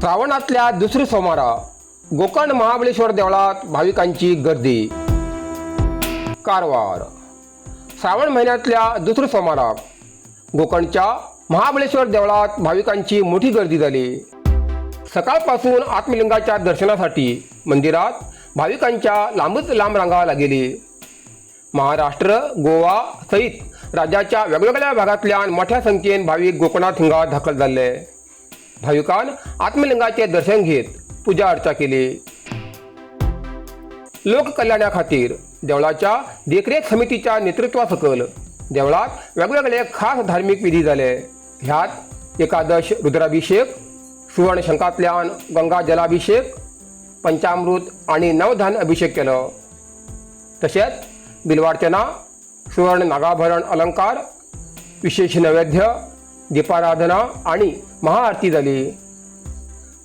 श्रावणातल्या दुसऱ्या सोमारा गोकर्ण महाबळेश्वर देवळात भाविकांची गर्दी. कारवार. श्रावण महिन्यातल्या दुसऱ्या सोमाराक गोकर्णच्या महाबळेश्वर देवळात भाविकांची मोठी गर्दी झाली. सकाळपासून आत्मलिंगाच्या दर्शनासाठी मंदिरात भाविकांच्या लांबच लांब रांगा लागेली. महाराष्ट्र, गोवा सहित राज्याच्या वेगवेगळ्या भागांतल्यान मोठ्या संख्येन भावीक गोकर्णात हिंगा दाखल जाल्ले. भाविकान आत्मलिंगाचे दर्शन घेत पूजा अर्चा केली. लोककल्याणा खातीर देवळाच्या देखरेख समितीच्या नेतृत्वा सकयल देवळात वेगवेगळे खास धार्मीक विधी जाले. ह्यात एकादश रुद्राभिषेक, सुवर्ण शंखांतल्यान गंगा जलाभिषेक, पंचामृत आणि नवधान्य अभिषेक केलो. तशेंच बिल्वार्चना, सुवर्ण नागाभरण अलंकार, विशेष नैवेद्य, दीपाराधना आणि महाआरती झाली.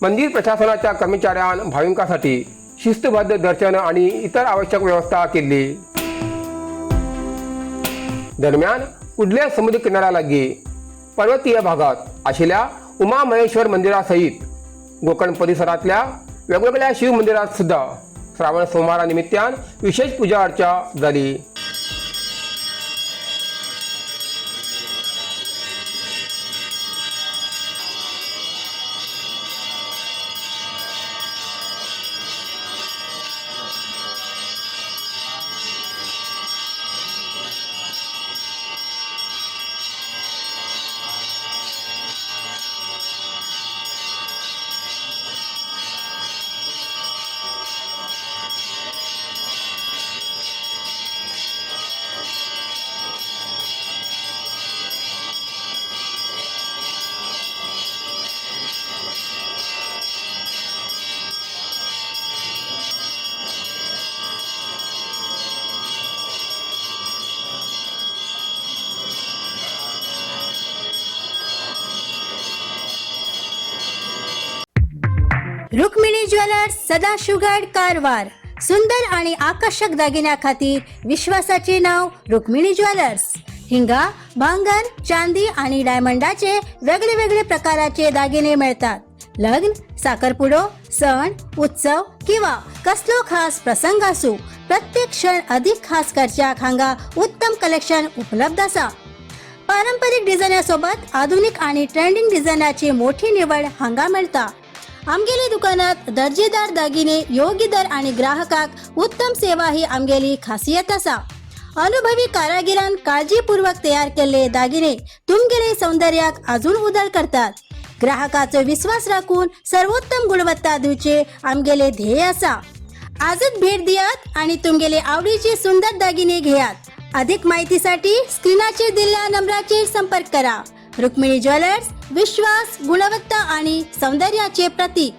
मंदिर प्रशासनाच्या कर्मचाऱ्यान भाविकांसाठी शिस्तबद्ध दर्शन आणि इतर आवश्यक व्यवस्था केली. दरम्यान, कुडले समुद्र किनाऱ्या पर्वतीय भागात आशिल्ल्या उमा महेश्वर मंदिरासहित गोकर्ण परिसरातल्या वेगवेगळ्या शिव मंदिरात सुद्धा श्रावण सोमवारा निमित्तान विशेष पूजा अर्चा झाली. रुक्मिणी ज्वेलर्स, सदाशिवगड, कारवार. सुंदर आणि आकर्षक दागिन्या खातीर विश्वासाचे नाव रुक्मिणी ज्वेलर्स. हिंगा भांगर, चांदी आणि डायमंडाचे वेगळे वेगळे प्रकाराचे दागिने मिळतात. लग्न, साखरपुडो, सण उत्सव किंवा कसलो खास प्रसंग असू, प्रत्येक क्षण अधिक खास करच्याक हांगा उत्तम कलेक्शन उपलब्ध आसा. पारंपरिक डिझायनासोबत आधुनिक आणि ट्रेंडिंग डिझायनाची मोठी निवड हांगा मेळटा. आमगेली दुकानात दर्जेदार दागिने, योग्य दर आणि ग्राहकाक उत्तम सेवा ही आमगेली खासियत आसा. अनुभवी कारागिरान काळजीपूर्वक तयार केल्ले दागिने तुमगेले सौंदर्याक अजून उदळ करतात. ग्राहकाचो विश्वास राखून सर्वोत्तम गुणवत्ता दिवचे आमगेले ध्येय आसा. आजच भेट दियात आणि तुमगेले आवडीचे सुंदर दागिने घेयात. अधिक माहितीसाठी स्क्रीनाचेर दिल्ल्या नंबराचेर संपर्क करा. रुक्मिणी ज्वेलर्स, विश्वास, गुणवत्ता आणि सौंदर्याचे प्रतीक.